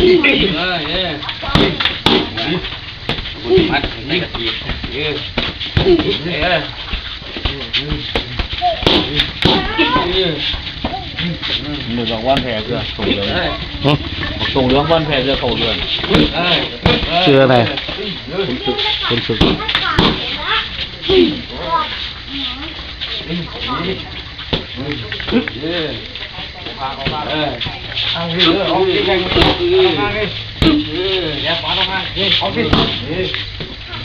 ເອີ ເອີ ມັດໃສ່ກະຕິ ເອີ ເອີ ເອີ ນີ້ບັກວານແພເທື່ອ ໂຕເຫຼືອງ ຫຶ ບັກໂຕເຫຼືອງວານແພເທື່ອ ໂຕເຫຼືອງ ເອີ ເອີ ຊື່ອະໄລ? ເອີ ຂຸນສຶກ ຂຸນສຶກ.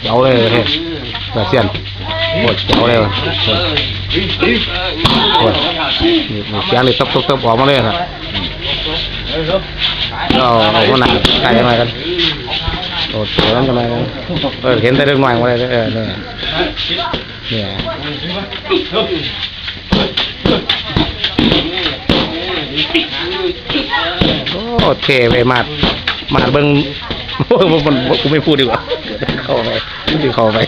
ເຈົ້າເລີຍເດ້ ຕາຊຽນ ໂອ້ຍ ເຈົ້າເລີຍ ໂອ້ຍ ໂອ້ຍ ນີ້ ນີ້ສຽງນີ້ຕົບໆໆ ອອກມາເລີຍນະ. ເອົາ ເອົາຫົວໜ້າໃກ້ຫນ້ອຍກັນ ໂອ້ ໂຕນັ້ນກັນໜ້ອຍ ເອີ ເຫັນແຕ່ເດັກນ້ອຍບໍ່ໄດ້ເດີ ເອີ ນີ້ ນີ້. ໂອ້ ເທ່ເວີຍ ມາດ ມາດເບິ່ງ ໂອ້ຍ ບໍ່ ບໍ່ ບໍ່ ກູບໍ່ໄດ້ພູດດີກວ່າ ເຂົ້າໄປ ມັນຊິເຂົ້າໄປ.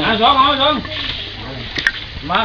ມາສອງ ມາສອງ ມາ.